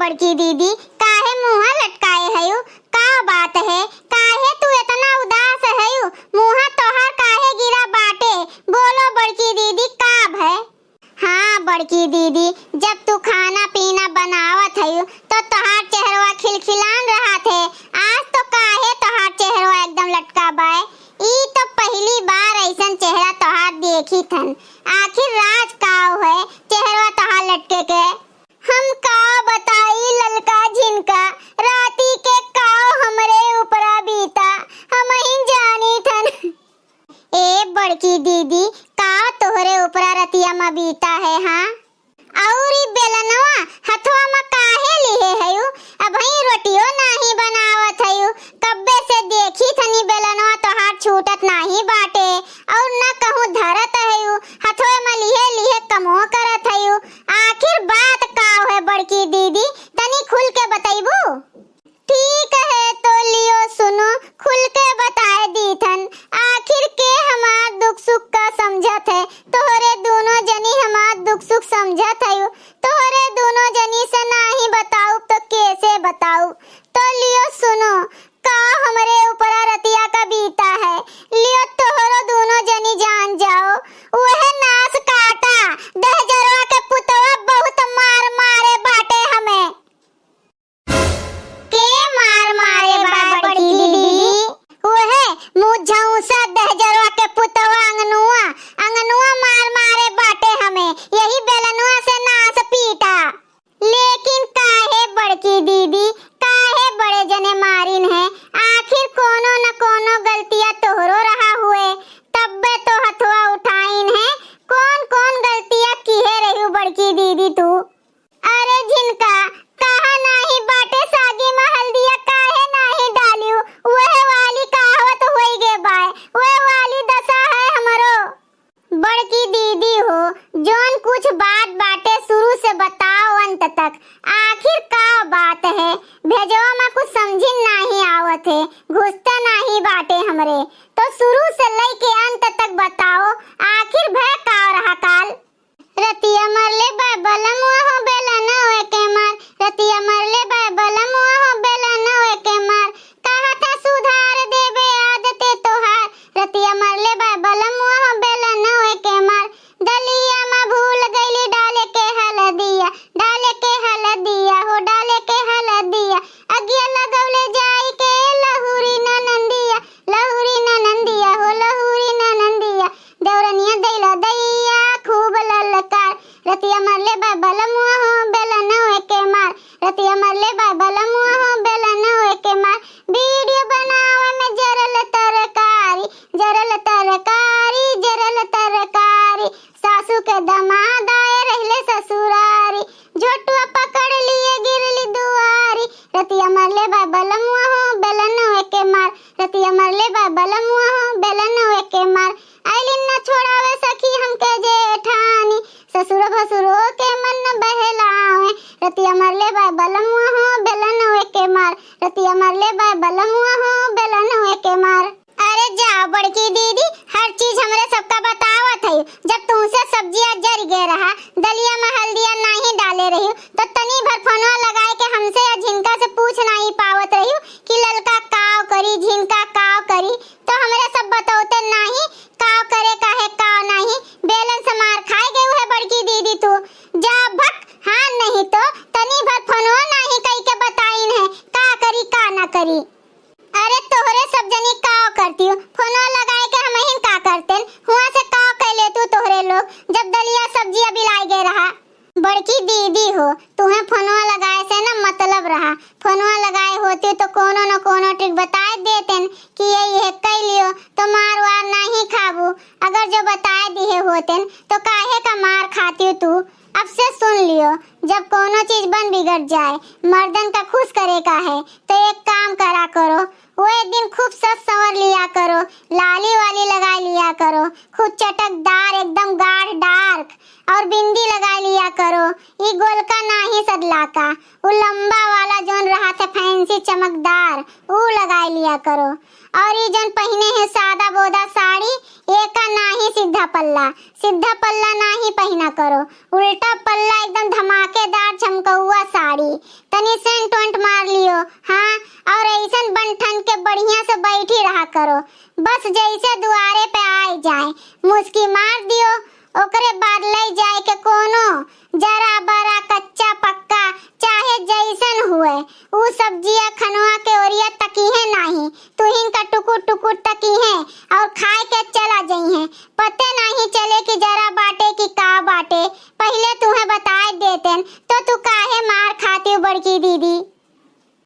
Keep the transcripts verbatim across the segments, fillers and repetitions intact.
बड़की दीदी, काहे मुँह लटकाए हयू? का बात है? काहे तू इतना उदास हयू? मुँह तोहार काहे गिरा बाटे? बोलो बड़की दीदी, का भय? हाँ बड़की दीदी, जब तू खाना पीना बनावत हयू तो तोहार चेहरवा खिलखिलान रहत है। आज तो काहे तोहार चेहरवा एकदम लटका बाय? ई तो पहली बार ऐसन चेहरा तोहार देखी थन। आखिर राज काव है चेहरवा तोहार लटके के? हम का बताई ललका झिनका, राती के काव हमरे ऊपरा बीता, हमहिन जानी थन। ए बड़की दीदी, का तोहरे ऊपरा रतिया म बीता है, हाँ? और ई बेलनवा हथवा म काहे लिहे हयू? अबहीं रोटियो नाही बनावत हयू। कब्बे से देखी थनी बेलनवा तोहार छूटत नाही बाटे, और न कहूँ धरत हयू, हथवे म लिहे लिहे कमो करत हयू। आखिर बात का है बड़की दीदी, तनी खुल के बतैबू? ठीक है, तो लियो सुनो, खुल के बताए दीथन, आखिर के हमार दुख सुख का समझत है, तोहरे दोनों जनी हमार दुख सुख समझत हयू, तोहरे दोनों जनी से नाही बताऊ तो कैसे बताऊ? तो लियो सुनो, का हमरे ऊपरा रतिया का बीता है, लियो तोहरो दोनों जनी जान जाओ, वह नास काटा, दहजरवा के पुतवा बहुत मार मारे बाटे हमें। के मार मारे बा बड़की दीदी? उहे मुझौसा दहजरवा के पुतवा अंगनुआ, अंगनुआ मार मारे बाटे हमें, यही बेलनुआ से नास पीटा। लेकिन काहे बड़की दीदी, काहे बड़े जने मारिन है? आखिर कोनो न कोनो गलतिया तोहरो रहा हुए, तब्बे तो हथवा उठाइन है। कौन कौन गलतिया किहे रही बड़की दीदी तू? अरे झिनका, कहा नाही बाटे सागी में हल्दिया काहे नाही डालियो? वह वाली कहावत होई गे बाय, वह वाली दशा है हमरो। बड़की दीदी हो, जौन कुछ बात बाटे शुरू से बताओ अंत तक, आखिर का बात है? भेजवा में कुछ समझिन नाही आवत है, घुसता नाही बाटे हमरे, तो शुरू से लेके अंत तक बताओ, आखिर भय का रहा काल? रतिया मरले बा बलमुआ हो बेलनवे के मार, रतिया मरले बा बलमुआ हो बेलनवे के मार, कहा था सुधार देबे आदते तोहार, रतिया मरले बा बलमुआ हो बेलनवे के मार, दलिया में भूल गईली डाले के हलदिया, डाले के हलदिया हो डाले के हलदिया, अगिया लगौले जाई के लहुरी ननंदिया, लहुरी ननंदिया हो लहुरी ननंदिया, देवरनिया दैला दैया खूब ललकार, रतिया मरले बा बलमुआ हो बेलनवे के मार, रतिया मरले बा बलमुआ हो बेलनवे के मार, वीडियो बनावे में जरल तरकारी, जरल तरकारी, जरल तरकारी, सासू के दमाद आए रहले ससुरारी, झोटुआ पकड़ लिए गिरली दुआरी, रतिया मरले बा बलमुआ हो बेलनवे के मार, रतिया मरले बा बलमुआ हो बेलनवे के मार, आइलिन न छोड़ावे सखी हमके जेठानी, ससुर भसुरो के मन बहलावे, रतिया मरले बा बलमुआ हो बेलनवे के मार, रतिया मरले बा बलमुआ हो बेलनवे के मार। अरे जा बड़की दीदी, हर चीज हमरे सबका बतावत है। जब तुमसे सब्जिया जर गए रहा, दलिया में हल्दिया नाही डाले रही, तो तनी भर फोनवा लगाए के हमसे या झिनका से पूछ नाही पावत रही कि ललका काव करी, झिनका काव करी, तो हमरे सब बतौते नाही काव करे का है, काव नाही। बेलन से मार खाए गए है बड़की दीदी तू। जा भक, हाँ नहीं तो तनी भर फोनवा नाही कई के बताइन है का करी का ना करी। अरे तोहरे सब जनी काव करती हो, फोनवा लगाए के हमहिन का करतेन, हुआ से काव कह लेतू तोहरे लोग, जब दलिया सब्जिया बिलाए गए रहा। बड़की दीदी हो, तुहें फोनवा लगाए से ना मतलब रहा, फोनवा लगाए होती तो कोनो न कोनो ट्रिक बताए देतेन कि ये ये कह लियो तो मार वार नाही खाबू। अगर जो बताए दिए होतेन तो काहे का मार खाती तू? अब से सुन लियो, जब कोनो चीज बन बिगड़ जाए, मर्दन का खुश करे का है, तो एक काम करा करो, वो एक दिन खूब सज संवर लिया करो, लाली वाली लगा लिया करो, खूब चटकदार, एकदम गाढ़ डार्क, और बिंदी लगा लिया करो। ई गोलका नाही सदला का, उ लंबा वाला जोन रहा था फैंसी चमकदार, उ लगा लिया करो। और ई जोन पहिने है सादा बोदा साड़ी, एका नाही सीधा पल्ला, सीधा पल्ला नाही पहिना करो, उल्टा पल्ला एकदम धमाका चमकदार चमकौआ साड़ी, तनी सेंट वेंट मार लियो, हाँ, और ऐसन बन ठन के बढ़िया से बैठी रहा करो, बस जैसे दुआरे पे आए जाए, मुस्की मार दियो, ओकरे बाद ले जाए के कोनो जरा बरा कच्चा पक्का चाहे जैसन हुए, ऊ सब्जिया खनवा के ओरिया तकीहे नाही, तुहिन का टुकुर टुकुर तकीहे और खाए के चला जइहे। पते नाही चले कि जरा बाटे कि का बाटे, पहिले तुहे बताए देतेन तो तू काहे मार खातिउ बड़की दीदी।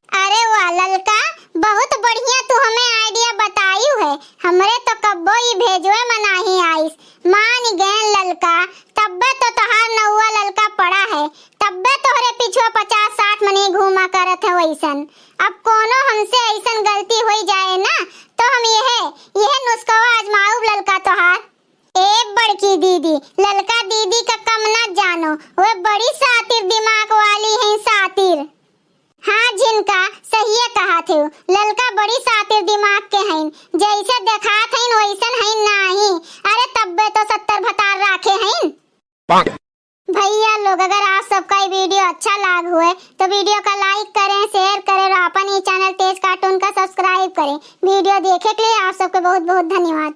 अरे वाह ललका, बहुत बढ़िया तू हमें आइडिया बतायू है, हमरे तो कब्बो ई भेजवे में नाही आइस। मान गए ललका, तब्बे तो तोहार नौआ ललका पड़ा है, तब्बे तोहरे पिछुआ पचास साठ मनी घूमा करत है वैसन। अब कोनो हमसे ऐसन गलती होई जाए ना, तो हम यह, यह नुस्खवा आजमाउब ललका तोहार। ए बड़की दीदी, ललका दीदी का कम ना जानो, वे बड़ी सातिर दिमाग वाली हैं, सातिर। हाँ झिनका, सहिए कहा थे, ललका बड़ी सातिर दिमाग के हैं, जैसे देखात हैं वैसन हैं नाही। अरे तब्बे तो सत्तर भतार राखे हैं। भैया लोग, अगर आप सबका ये वीडियो अच्छा लाग हुए तो वीडियो का लाइक करें, शेयर करें और अपन ये चैनल तेज कार्टून का सब्सक्राइब करें। वीडियो देखे के लिए आप सबके बहुत बहुत धन्यवाद।